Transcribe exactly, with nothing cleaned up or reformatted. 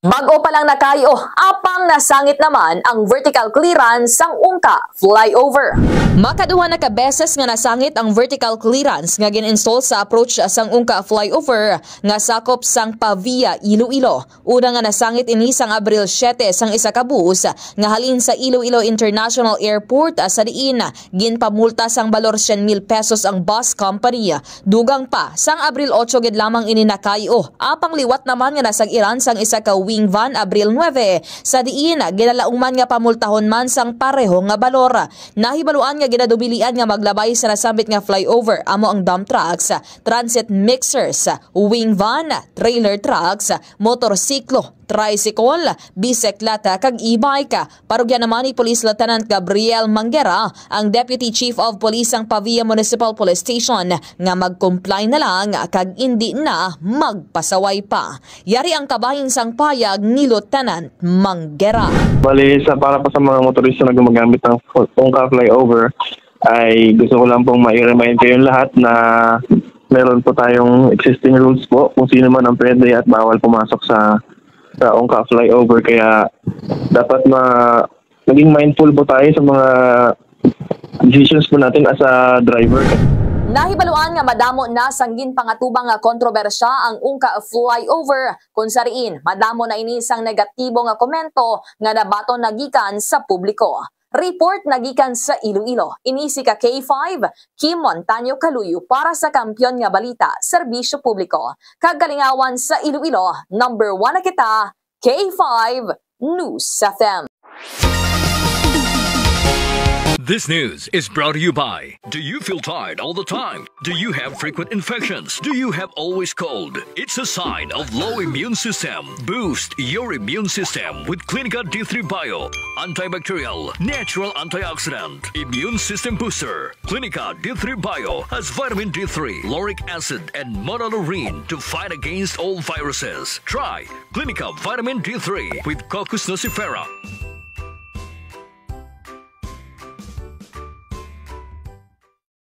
Bag-o pa lang nakayo, apang nasangit naman ang vertical clearance sang Ungka flyover. Makaduha na ka beses nga nasangit ang vertical clearance nga gin-install sa approach sang Ungka flyover nga sakop sang Pavia, Iloilo. Una nga nasangit ini sang Abril siete sang isa ka bus nga halin sa Iloilo International Airport, ah, sa diin ginpamulta sang balor cien mil pesos ang bus company. Dugang pa, sang Abril otso gid lamang ini nakayo, apang liwat naman nga nasag-iran sang isa ka wing van Abril nuebe, sa diin ginalauman nga pamultahon man sang pareho nga balor. Nahibaluan nga ginadubilian nga maglabay sa nasambit nga flyover amo ang dump trucks, transit mixers, wing van, trailer trucks, motorsiklo, tricycle, bisikleta, kag e-bike. Parugyan naman ni Police Lieutenant Gabriel Manguera, ang Deputy Chief of Police sang Pavia Municipal Police Station, nga mag-comply na lang kag indi na magpasaway pa. Yari ang kabahin sang pahayag ni Lieutenant Manguera. Bali, sa, para po sa mga motorista na gumagamit ng Ungka flyover, ay gusto ko lang pong ma-remind kayong lahat na meron po tayong existing rules po kung sino man ang pwede at bawal pumasok sa sa Ungka flyover. Kaya dapat ma maging mindful po tayo sa mga decisions po natin as a driver. Nahibaluan nga madamo na sang ginpangatubang nga kontrobersya ang Ungka flyover, kung sa diin madamo na ini sang negatibo nga komento nga nabaton na gikan sa publiko. Report na gikan sa Iloilo. Ini si ka K five, Kim Montaño Kaluyo para sa Kampiyon nga Balita, Serbisyo Publiko, kag Kalingawan sa Iloilo. Number one na kita, K five News F M. This news is brought to you by, do you feel tired all the time? Do you have frequent infections? Do you have always cold? It's a sign of low immune system. Boost your immune system with Clinica D three Bio. Antibacterial, natural antioxidant, immune system booster. Clinica D three Bio has vitamin D three, lauric acid, and monolaurin to fight against all viruses. Try Clinica Vitamin D three with Cocos nucifera.